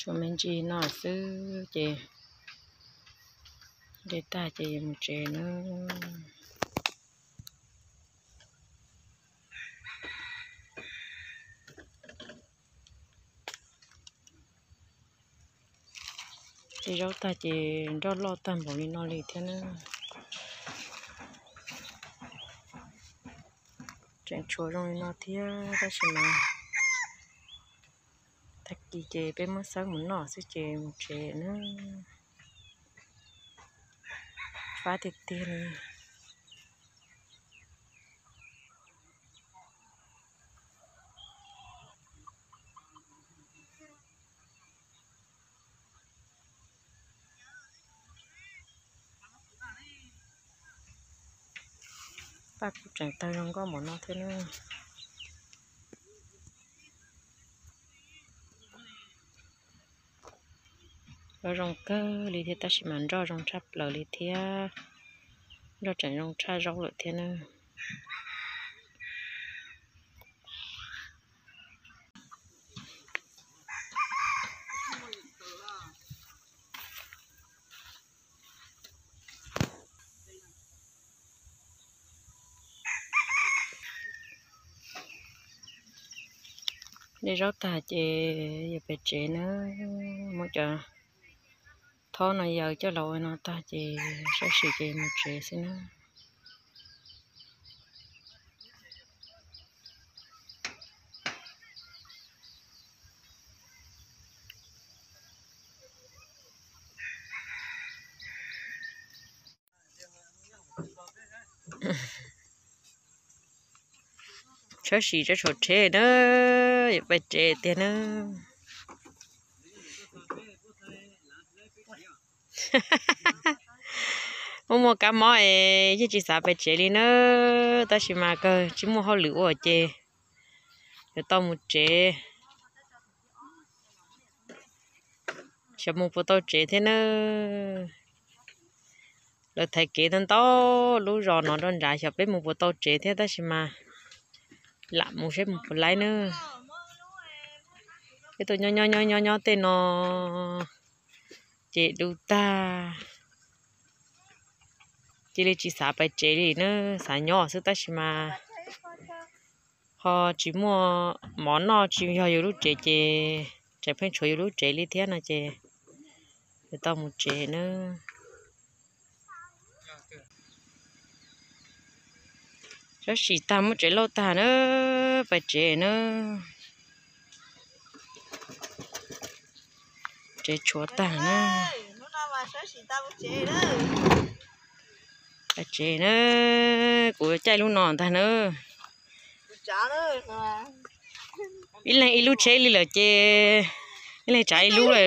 Tus me ntsis no xwb ces de tag ces yuav mus tsev na. De zaub tag ces nroj loj tag npaum li no li thiab na. Tseem tshuav zoo li no thiab tab sis mas tag kis ces peb muab xawb mus noj xwb ces mus tsev na. Fab tiag tiag li. Paj kuj tseem tawg zoo nkauj npaum no thiab na. Los zoo kawg li thiab tab sis mas nroj zoo tshaj plaws li thiab. Nroj tseem zoo tshaj zaub lawm thiab na. De zaub tag ces yuav pem tsev na, muab cov thob no yaws coj los ua no tag ces sab sim ces mus tsev xwb na. Sab sim tso tshuav tsheb na, yuav pem tsev tiag na. Muaj muaj kab mob es yeej tsis xav pem tsev li na, tab sis mas kawg tsis muaj hauj lwm ua ces yuav tau mus tsev. Xyov mus puas tau tsev thiab na. Lawv thaiv kev ntau ntau lub zos no rau nrad xyov peb mus puas tau tsev thiab tab sis mas lam mus seb mus puas laib na. Peb tuaj nyob nyob nyob nyob nyob tej no ces du tag, cia li tsis xav pem tsev li na, xav nyob xwb tab sis mas ho tsis muaj mov noj tsis yog yus lub tsev ces tseem pheej tshuav yus lub tsev li thiab no ces yuav tau mus tsev na. Sab sim tag muab tsev lauj tag na, pem tsev na. Tsev tshuav tag na. Pem tsev na, kuv caij lub no ntag na. Ib leeg ib lub tsheb li lawm ces ib leeg tsav ib lub lawm.